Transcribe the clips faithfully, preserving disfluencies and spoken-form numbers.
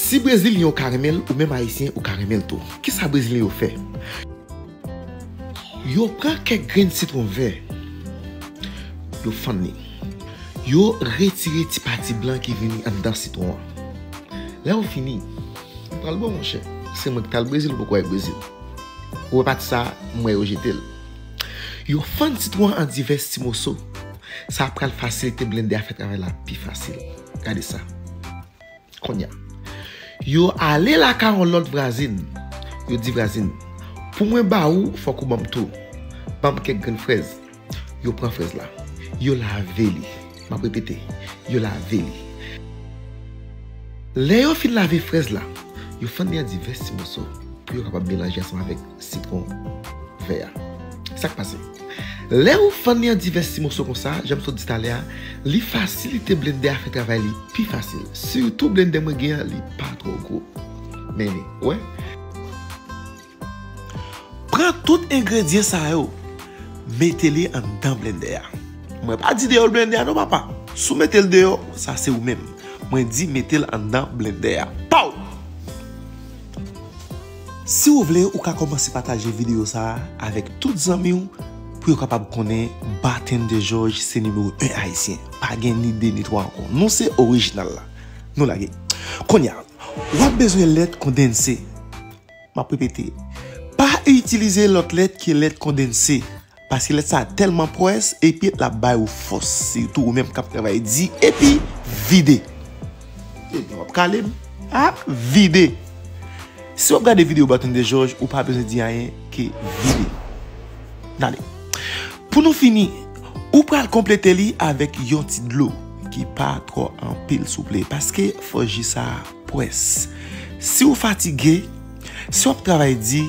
Si Brezilyen yo ka renmen l, ou menm Ayisyen, ou ka renmen l tou. Kisa Brezilyen yo fè? Yo pran kèk grenn sitwon vè, yo fann li. Yo retire ti pati blan ki vini anndan sitwon an. Lè yo fini, yo pral bwè, monchè. Se mwen ki t al Brezil, ou poko al Brezil. Ou wè pati sa, m wè yo jete l. Yo fann sitwon an an divès ti moso. Sa pral fasilite blendè a fè travay la pi fasil. Gade sa. Kounye a, yo ale lakay yon lòt vwazin. Yo di vwazin, "Pou mwen ba ou, fòk ou ban m tou. Ban m kèk grenn frèz." Yo pran frèz la. Yo lave li. M ap repete, yo lave li. Lè yo fin lave frèz la, yo fann li an divès ti moso pou yo kapab melanje ansanm avèk sitwon vè a. Sa k pase? Lè ou fann li an divès ti moso konsa, jan m sot di talè a, li fasilite blendè a fè travay li pi fasil. Sitou blendè mwen gen an, li pa twò gwo. Men, ou wè? Pran tout engredyan sa yo, mete li anndan blendè a. Mwen pa di deyò blendè a non, papa. Si w mete l deyò, sa se ou menm. Mwen di mete l anndan blendè a. Pow! Si w vle, ou ka kòmanse pataje videyo sa a avèk tout zanmi w pou yo kapab konnen Bartender George se nimewo en ayisyen. Pa gen ni de ni twa ankò. Nou se orijinal la. Nou lage. Kounye a, w ap bezwen lèt kondanse. M ap repete, pa itilize lòt lèt ke lèt kondanse. Paske lèt sa a tèlman pwès, epi l ap bay ou fòs, sitou ou menm k ap travay di, epi vide. Ebyen, w ap kale m, a vide. Si w ap gade videyo Bartender George, ou pa bezwen di anyen ke vide. Gade. Pou nou fini, ou pral konplete li avèk yon ti dlo ki pa twò anpil, souple, paske fò ji sa a pwès. Si w fatige, si w ap travay di,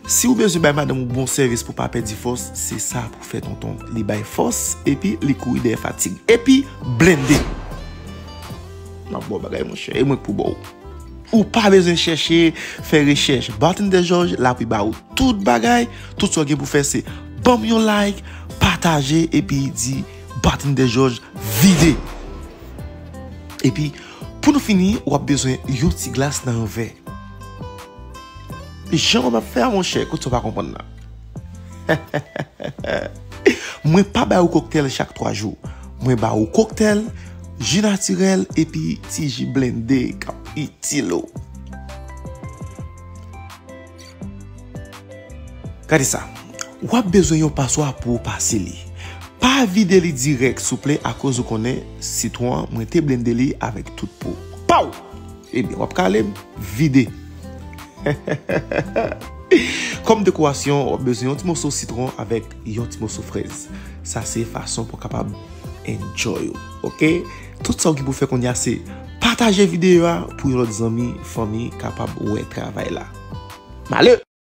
si w bezwen bay madanm ou bon sèvis pou pa pèdi fòs, se sa pou fè tonton. Li bay fòs, epi li kouri dèyè fatig. Epi, blende. M ap ba w bagay, monchè, e mwen k pou ba w. Ou pa bezwen chèche, fè rechèch. Bartender George la pou ba ou tout bagay, tout sa w gen pou fè se ban m yon like, pataje, epi di Bartender George vide. Epi, pou nou fini, w ap bezwen yon ti glas nan yon vè. Jan w ap fè a, monchè, kote w pa konprann nan. Mwen pa ba ou koktèl chak twa jou. Mwen ba ou koktèl, ji natirèl, epi ti ji blende k ap itil ou. Gade sa. W ap bezwen yon paswa pou w pase li. Pa vide li dirèk, souple, akoz ou konnen sitwon an, mwen te blende li avèk tout po. Pow! Ebyen, w ap kale m, vide. Kòm dekorasyon, w ap bezwen yon ti moso sitwon avèk yon ti moso frèz. Sa se fason pou w kapab enjoy ou, oke? Tout sa w gen pou fè kounye a se pataje videyo a pou yon lòt zanmi, fanmi kapab wè travay la. Male!